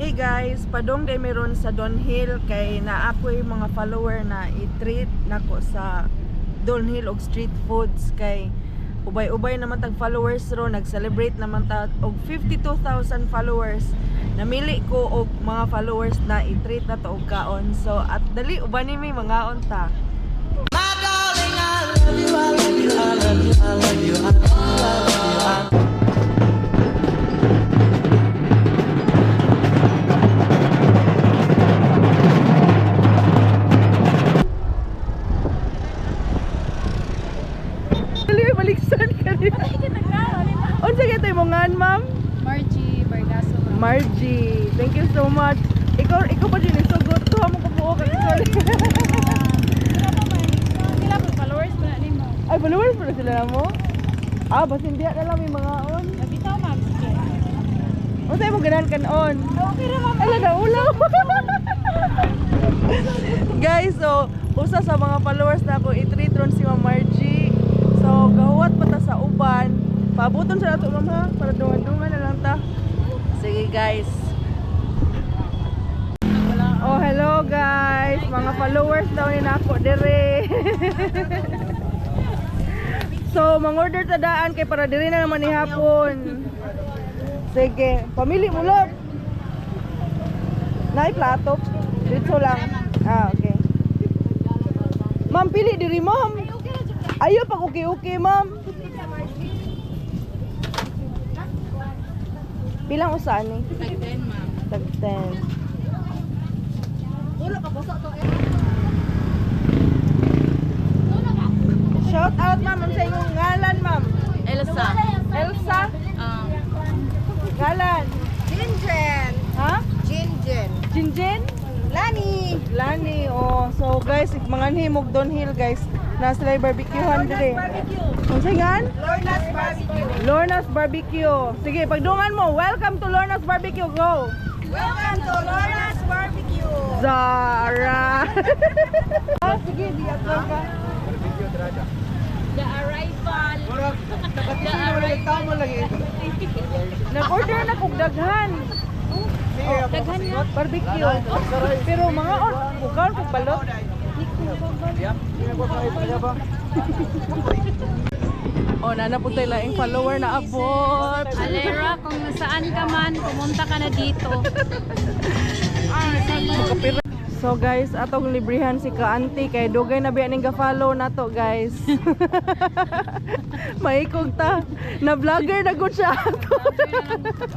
Hey guys, padong day meron sa Donhill kay naa ako'y mga follower na i-treat nako sa Donhill og street foods kay ubay-ubay naman tag followers ro, nag-celebrate naman ta og 52,000 followers. Namili ko og mga followers na i-treat na to og kaon. So at dali uban ni may mangaon ta. Dali baliksan ka niya. Unsa kay mo ngan, ma'am? Margie Bargaso. Margie, thank you so much. Ikaw pa din sugot tuha mo kabuok ang sorry. Sila po, followers mo na ni mo. Ay, followers pa na sila na mo? Ah, basin diha na lang may mga on. Nabitaw, ma'am. Sige. Unsa imong ganahan kanon? Okay ra, ma'am. Ala na ulaw. Guys, so usa sa mga followers na ako i-treat ron si Ma'am Margie. So gahuwat pa ta sa uban. Paabuton sa nato, ma'am, ha, para dungan-dungan na lang ta. Sige guys. Oh, hello guys. Mga followers daw ni nako dire. So, mang-order ta daan kay para diri na naman ni hapon. Sige, pamili mo love. Nay plato. Dito lang. Ah, okay. Ma'am, pili diri, ma'am. Ayaw pag okay-okay, ma'am. Pilang usa ni? Tag 10, ma'am. Tag 10. Shout out, ma'am, sa inyong ngalan, ma'am. Elsa. Elsa, ngalan. Jinjen. Ha? Jinjen. Jinjin? Lani. Lani, oh. So guys, if manganhi mog Donhill guys, nasa sila barbecuehan dire. Barbecue. Unsa ngan? Lorna's Barbecue. Lorna's Barbecue. Sige, pagdungan mo. Welcome to Lorna's Barbecue. Go. Welcome to Lorna's Barbecue. Zara. Ah, sige, di ako ka. The arrival. The arrival. Nag-order na kog daghan. Oh, daghan nga. Barbecue. Pero mga on, bukaon kog balot. Oh, nana po tayo laing follower na abot. Alera, kung saan ka man, pumunta ka na dito. So guys, atong librihan si ka-auntie kay dugay na biya ning ga-follow nato guys. Maikog ta. Na vlogger na gud siya ato.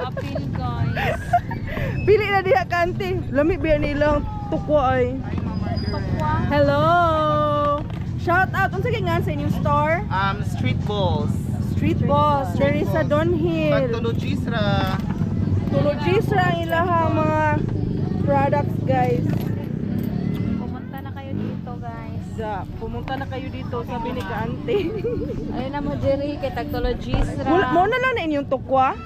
Appeal, guys. Pili na diha ka-auntie. Lami biya nilang tukwa ay. Hello. Shout out unsa kay ngan sa inyong store? Street balls. Street Boss. There is a Donhill. Pagtulogis ra. Tulogis ra ang ilahang mga products guys. Pumunta na kayo dito, guys. Da, pumunta na kayo dito sabi ni ka-auntie. Ayun na mo, Jerry, kay Tagtologis ra. Mo na lang na inyong tukwa.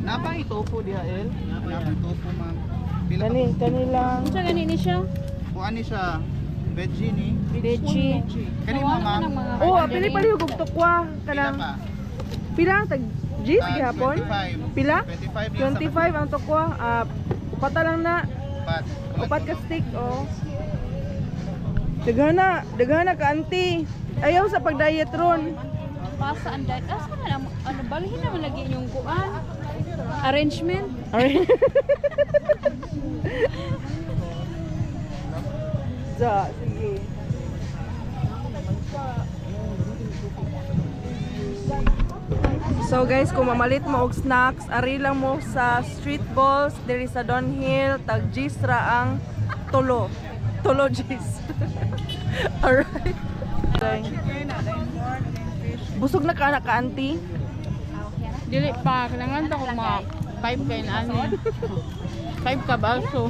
Napang itofu diha el. Napang tofu, ma'am. Pila Kani, kani lang. Unsa gani ni siya? Kuan ni siya. Veggie ni. Veggie. Kani mo, ma'am. Oh, pili pali og tukwa Pila kanang pa? pila ang tag G's Ah, gihapon? 25. Pila? 25 lang 25 ang tukwa. Ah, upata lang na. Sa upat. Upat ka stick, oh. Daghana, daghana ka auntie. Ayaw sa pag-diet ron. Pasa ang diet. Asa na lang, ano, balhin naman lagi inyong kuan. Arrangement. Alright. Ja, sige. So guys, kung mamalit mo og snacks, ari lang mo sa Street Balls diri sa Donhill, tag Gisra ang tulo. Tulo Gis. Alright. Busog na ka na ka, auntie? Dili pa, kailangan ta ko mga 5 kay na ani. 5 ka balso.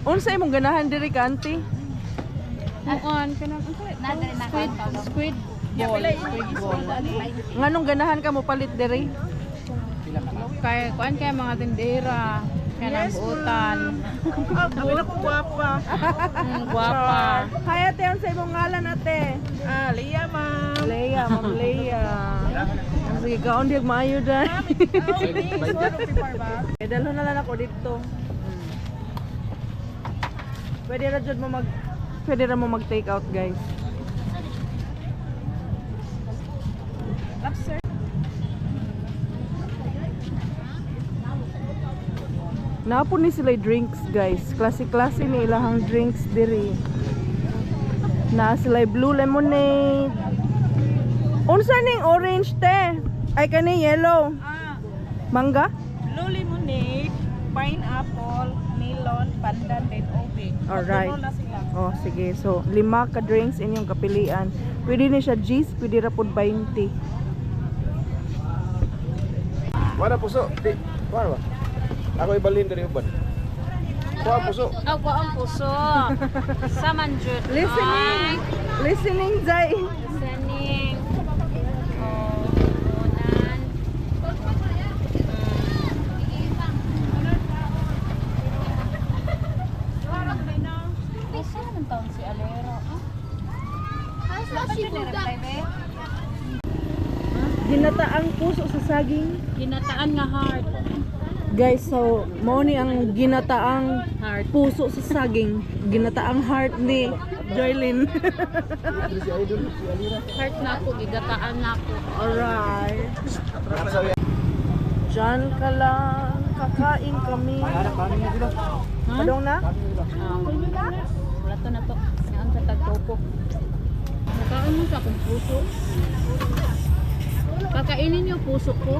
Unsa imong ganahan diri ka, auntie? Muon kanang squid squid ball, squid ball. Nganong ganahan ka mo palit diri? Kay kuan kay mga tindera, kanang buotan. Kami na ko gwapa. Gwapa. Hi ate, ang sa imong ngalan ate? Ah, Leah ma'am. Leah, ma'am Leah. Sige, kaon di maayo dai. Eh, dalhon na lang ako dito. Pwede ra mo mag take out, guys. Naa po ni sila drinks, guys. Klase-klase ni ilahang drinks diri. Naa sila blue lemonade. Unsa ning orange te? Ay, kani yellow. Ah, Mangga? Blue lemonade, pineapple, melon, pandan, then ube. Alright. Pagtuno na sila. Oh, sige. So, lima ka drinks inyong kapilian. Pwede ni siya 10, pwede ra pud 20. Wala puso. Di, wala ba? Ako ibalhin diri uban. Kuha puso. Aw, ang puso. Sa manjud. Listening. Listening, Zay. Listening. Oh, nan. Asa naman taon si Alero? Ginataang puso sa saging. Ginataan nga heart. Guys, so mao ni ang ginataang Heart. puso sa saging. Ginataang heart ni Joylyn. Heart na ako, gigataan na ako. Alright. Diyan ka lang. Kakain kami. Padong na? Wala to na to. Ngaan sa tagtopo. Nakaon mo sa akong puso. Kakainin niyo puso ko.